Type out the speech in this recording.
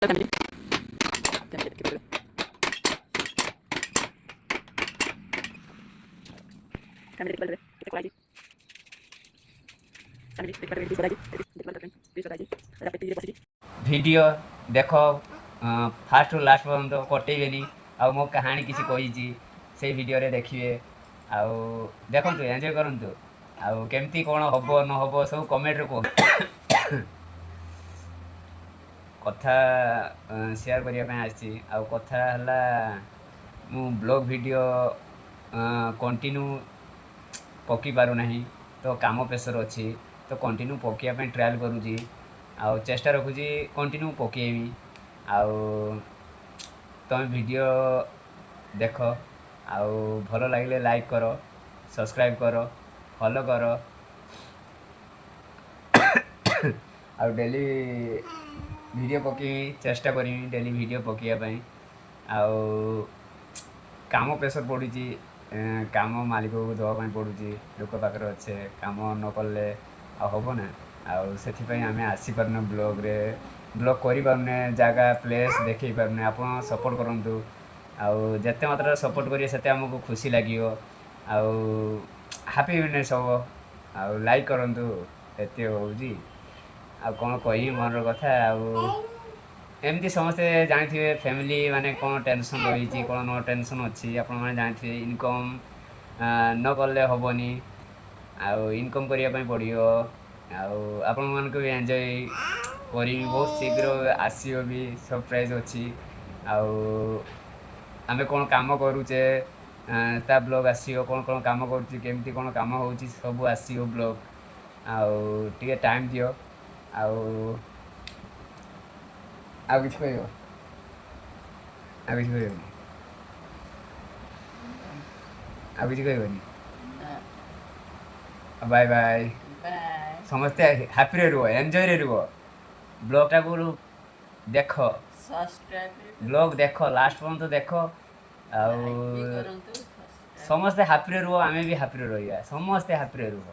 Family. Video ଦେଖ, ଫାଷ୍ଟରୁ last ପର୍ଯ୍ୟନ୍ତ କଟେଇବେନି। ଆଉ ମୋ କାହାଣୀ କିଛି କହିଛି ସେଇ ଭିଡ଼ିଓରେ, ଦେଖିବେ ଆଉ ଦେଖନ୍ତୁ, ଏନ୍ଜୟ କରନ୍ତୁ। ଆଉ କେମିତି କ'ଣ ହେବ ନ ହେବ ସବୁ କମେଣ୍ଟରେ କୁହନ୍ତୁ। କଥା ସେୟାର କରିବା ପାଇଁ ଆସିଛି। ଆଉ କଥା ହେଲା, ମୁଁ ବ୍ଲଗ୍ ଭିଡ଼ିଓ କଣ୍ଟିନ୍ୟୁ ପକାଇ ପାରୁନାହିଁ, ତ କାମ ପ୍ରେସର୍ ଅଛି। ତ କଣ୍ଟିନ୍ୟୁ ପକାଇବା ପାଇଁ ଟ୍ରାଏଲ୍ କରୁଛି ଆଉ ଚେଷ୍ଟା ରଖୁଛି କଣ୍ଟିନ୍ୟୁ ପକାଇବି। ଆଉ ତୁମେ ଭିଡ଼ିଓ ଦେଖ ଆଉ ଭଲ ଲାଗିଲେ ଲାଇକ୍ କର, ସବସ୍କ୍ରାଇବ୍ କର, ଫଲୋ କର। ଆଉ ଡେଲି ଭିଡ଼ିଓ ପକାଇବି, ଚେଷ୍ଟା କରିବି ଡେଲି ଭିଡ଼ିଓ ପକାଇବା ପାଇଁ। ଆଉ କାମ ପ୍ରେସର୍ ପଡ଼ୁଛି, କାମ ମାଲିକକୁ ଦେବା ପାଇଁ ପଡ଼ୁଛି, ଲୋକ ପାଖରେ ଅଛେ, କାମ ନ କଲେ ଆଉ ହେବ ନା। ଆଉ ସେଥିପାଇଁ ଆମେ ଆସିପାରୁନୁ, ବ୍ଲଗ୍ରେ ବ୍ଲଗ୍ କରିପାରୁନେ, ଜାଗା ପ୍ଲେସ୍ ଦେଖେଇ ପାରୁନେ। ଆପଣ ସପୋର୍ଟ କରନ୍ତୁ ଆଉ ଯେତେ ମାତ୍ରାରେ ସପୋର୍ଟ କରିବେ ସେତେ ଆମକୁ ଖୁସି ଲାଗିବ ଆଉ ହାପିନେସ୍ ହେବ। ଆଉ ଲାଇକ୍ କରନ୍ତୁ, ଏତିକି ହେଉଛି। ଆଉ କ'ଣ କହିବି ମନର କଥା। ଆଉ ଏମିତି ସମସ୍ତେ ଜାଣିଥିବେ ଫ୍ୟାମିଲି ମାନେ କ'ଣ ଟେନସନ୍ ରହିଛି, କ'ଣ ନ ଟେନସନ୍ ଅଛି, ଆପଣମାନେ ଜାଣିଥିବେ। ଇନକମ୍ ନ କଲେ ହେବନି ଆଉ ଇନକମ୍ କରିବା ପାଇଁ ପଡ଼ିବ। ଆଉ ଆପଣମାନଙ୍କୁ ବି ଏନ୍ଜୟ କରିବି, ବହୁତ ଶୀଘ୍ର ଆସିବ ବି, ସରପ୍ରାଇଜ୍ ଅଛି। ଆଉ ଆମେ କ'ଣ କାମ କରୁଛେ ତା ବ୍ଲଗ୍ ଆସିବ, କ'ଣ କ'ଣ କାମ କରୁଛି, କେମିତି କ'ଣ କାମ ହେଉଛି, ସବୁ ଆସିବ ବ୍ଲଗ୍। ଆଉ ଟିକେ ଟାଇମ୍ ଦିଅ। ଆଉ ଆଉ କିଛି କହିବ? ଆଉ କିଛି କହିବନି? ଆଉ କିଛି କହିବନି? Bye bye. ସମସ୍ତେ ହାପିରେ ରୁହ, ଏନ୍ଜୟରେ ରୁହ। ବ୍ଲଗ୍ଟାକୁ ଦେଖ, ବ୍ଲଗ୍ ଦେଖ, ଲାଷ୍ଟ ପର୍ଯ୍ୟନ୍ତ ଦେଖ। ଆଉ ସମସ୍ତେ ହାପିରେ ରୁହ, ଆମେ ବି ହାପିରେ ରହିବା। ସମସ୍ତେ ହାପିରେ ରୁହ।